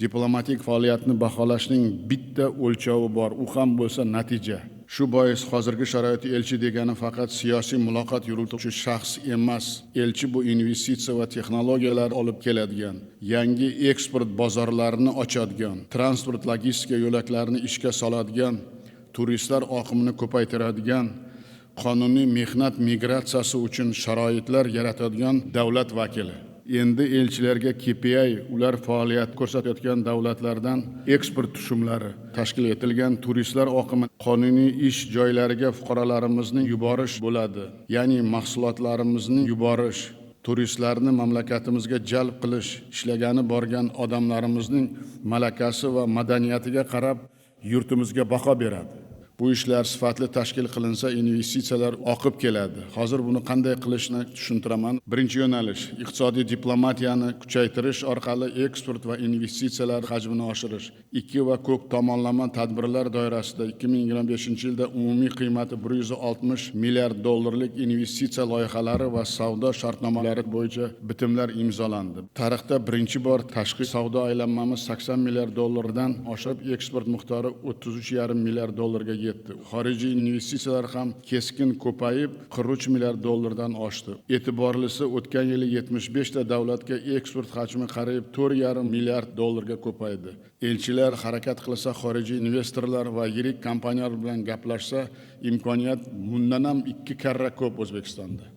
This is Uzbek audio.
Diplomatik faoliyatni baholashning bitta o'lchovi bor, u ham bo'lsa natija. Shu bois hozirgi sharoitda elchi degani faqat siyosiy muloqot yurituvchi shaxs emas. Elchi bu investitsiya va texnologiyalar olib keladigan, yangi eksport bozorlarini ochadigan, transport logistika yo'laklarini ishga soladigan, turistlar oqimini ko'paytiradigan, qonuniy mehnat migratsiyasi uchun sharoitlar yaratadigan davlat vakili. Endi elchilarga KPI ular faoliyat ko'rsatayotgan davlatlardan eksport tushumlari tashkil etilgan turistlar oqimi, qonuniy ish joylariga fuqarolarimizni yuborish bo'ladi. Ya'ni mahsulotlarimizni yuborish, turistlarni mamlakatimizga jalb qilish, ishlagani borgan odamlarimizning malakasi va madaniyatiga qarab yurtimizga baho beradi. Bu ishlar sifatli tashkil qilinsa, investitsiyalar oqib keladi. Hozir buni qanday qilishni tushuntiraman. Birinchi yo'nalish: iqtisodiy diplomatiyani kuchaytirish orqali eksport va investitsiyalar hajmini oshirish. Ikki va ko'p tomonlama tadbirlar doirasida 2025-yilda umumiy qiymati 160 milliard dollarlik investitsiya loyihalari va savdo shartnomalari bo'yicha bitimlar imzolandi. Tarixda birinchi bor tashqi savdo aylanmamiz 80 milliard dollardan oshib, eksport miqdori 33,5 milliard dollarga yetdi. Xorijiy investitsiyalar ham keskin ko'payib, 43 milliard dollardan oshdi. E'tiborlisi, o'tgan yili 75 ta davlatga eksport hajmi qariyb 4,5 milliard dollarga ko'paydi. Elchilar harakat qilsa, xorijiy investorlar va yirik kompaniyalar bilan gaplashsa, imkoniyat bundan ham 2 karra ko'p O'zbekistonda.